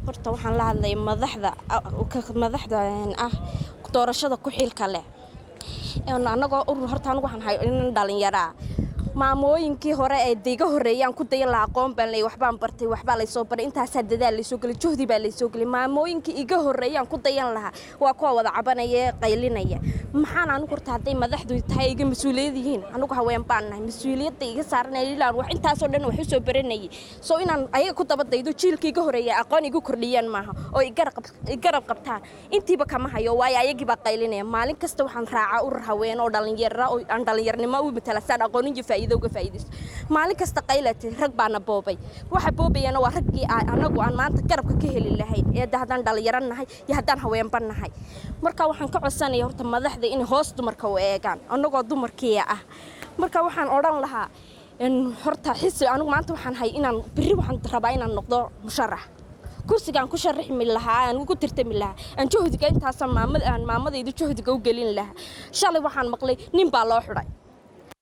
Horta waxaan la hadlay madaxda ah doorashada ku xilka leh. Anagoo urur, horta anigu waxaan hay nin dhalinyaraa. Maamooyinkii hore ee iga horreeyaan ku dayan la aqoon baan leeyay, waxbaan bartay, waxbaa laysoo baray, intaasaa dadaal laysoo gelay, juhdi baa laysoo gelay. Maamooyinkii iga horreeyaan ku dayan lahaa waa kuwa wada cabanaya ee qaylinaya. Maxaan anigu horta, hadday madaxdu tahay iga mas-uuliyad yihiin, anigu haween baan nahay, mas-uuliyadda iga saaranaya ilaan wax intaasoo dhan wax u soo baranayay, soo inaan ayaga ku daba daydo, jiilka iga horreeya aqoon igu kordhiyaan maaha oo igarab qabtaan? Intiiba kama hayo, waayo ayagii baa qaylinaya. Maalin kasta waxaan raacaa urur haween oo dhalinyara oo aan dhalinyarnimo u matala, saan aqoon iyo faa'iido uga faa'iidaysto. Maalin kasta qaylatay, rag baana boobay. Waxa boobayana waa raggii anagu aan maanta garabka ka heli lahayn ee haddaan dhalinyaro nahay iyo haddaan haweenba nahay. Marka waxaan ka codsanaya horta madaxda inay hoos dumarka u eegaan, annagoo dumarkiia ah. Marka waxaan odhan lahaa horta xisi anigu maanta waxaan hay inaan berri waxaan rabaa inaan noqdo musharax, kursigaan ku sharaxmi lahaa, aan ugu tartami lahaa, aan juhdiga intaasa maamad aan maamadayda juhdiga u gelin lahaa. Shalay waxaan maqlay nin baa loo xidhay.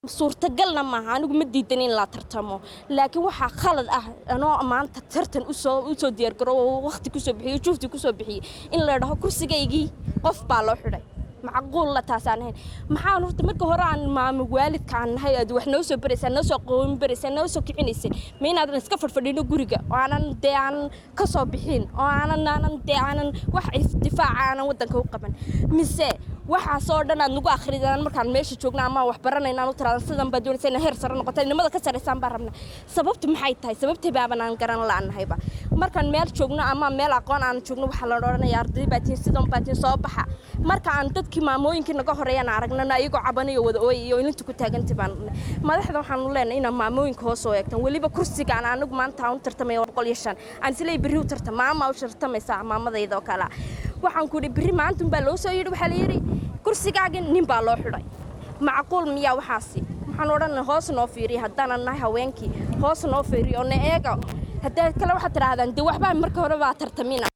Suurtagalna maaha. Anigu ma diidan in la tartamo, laakiin waxaa khalad ah anoo maanta tartan usoo diyaargaro oo waqti kusoo bixiyo, juhdi kusoo bixiyey, in la dhaho kursigaygii qof baa loo xidhay. Macquulla taasaan ahayn. Maxaan horta marka hore aan maamo waalidka aan nahay, aad wax noo soo baraysaa, noo soo qoomin baraysaa, noo soo kicinaysay, ma inaadan iska fadhfadhino guriga oo aanan dee aan ka soo bixin oo aanan dee aanan wax isdifaaca aanan waddanka u qaban, mise waxaasoo dhan aad nagu akhridaan markaan meesha joogno ama wax baranaynaan u tiradan sidan baa doonaysa inaa heer sare noqota, nimada ka saraysaan baan rabnaa? Sababtu maxay tahay? Sababtay baaban aan garan la'nahayba. Markaan meel joogno ama meel aqoon aan joogno, waxaa la odhanaya arday baa tihiin, sidan baa tihiin, soo baxa. Marka aan dadkii maamooyinkii naga horeeyaan aragnana ayagoo cabanayo, wada ooyay iyo ilinta ku taagantay baan. Madaxda waxaanu leenahay inaa maamooyinka hoos soo eegtaan. Weliba kursigaan anigu maanta aan u tartamaya 105, aan isleey berri u tartam, maama u tartamaysaa, maamadayda oo kale. Waxaan ku yidhi berri maanta unbaa loo soo yidhi, waxaa la yidhi kursigaagii nin baa loo xidhay. Macquul miyaa waxaasi? Waxaan odhanay hoos noo fiiriya. Haddaanan nahay haweenkii, hoos noo fiiriyo oo na eega. Haddii kale waxaad tidhaahdaan dee waxbaa marka hore baa tartamina.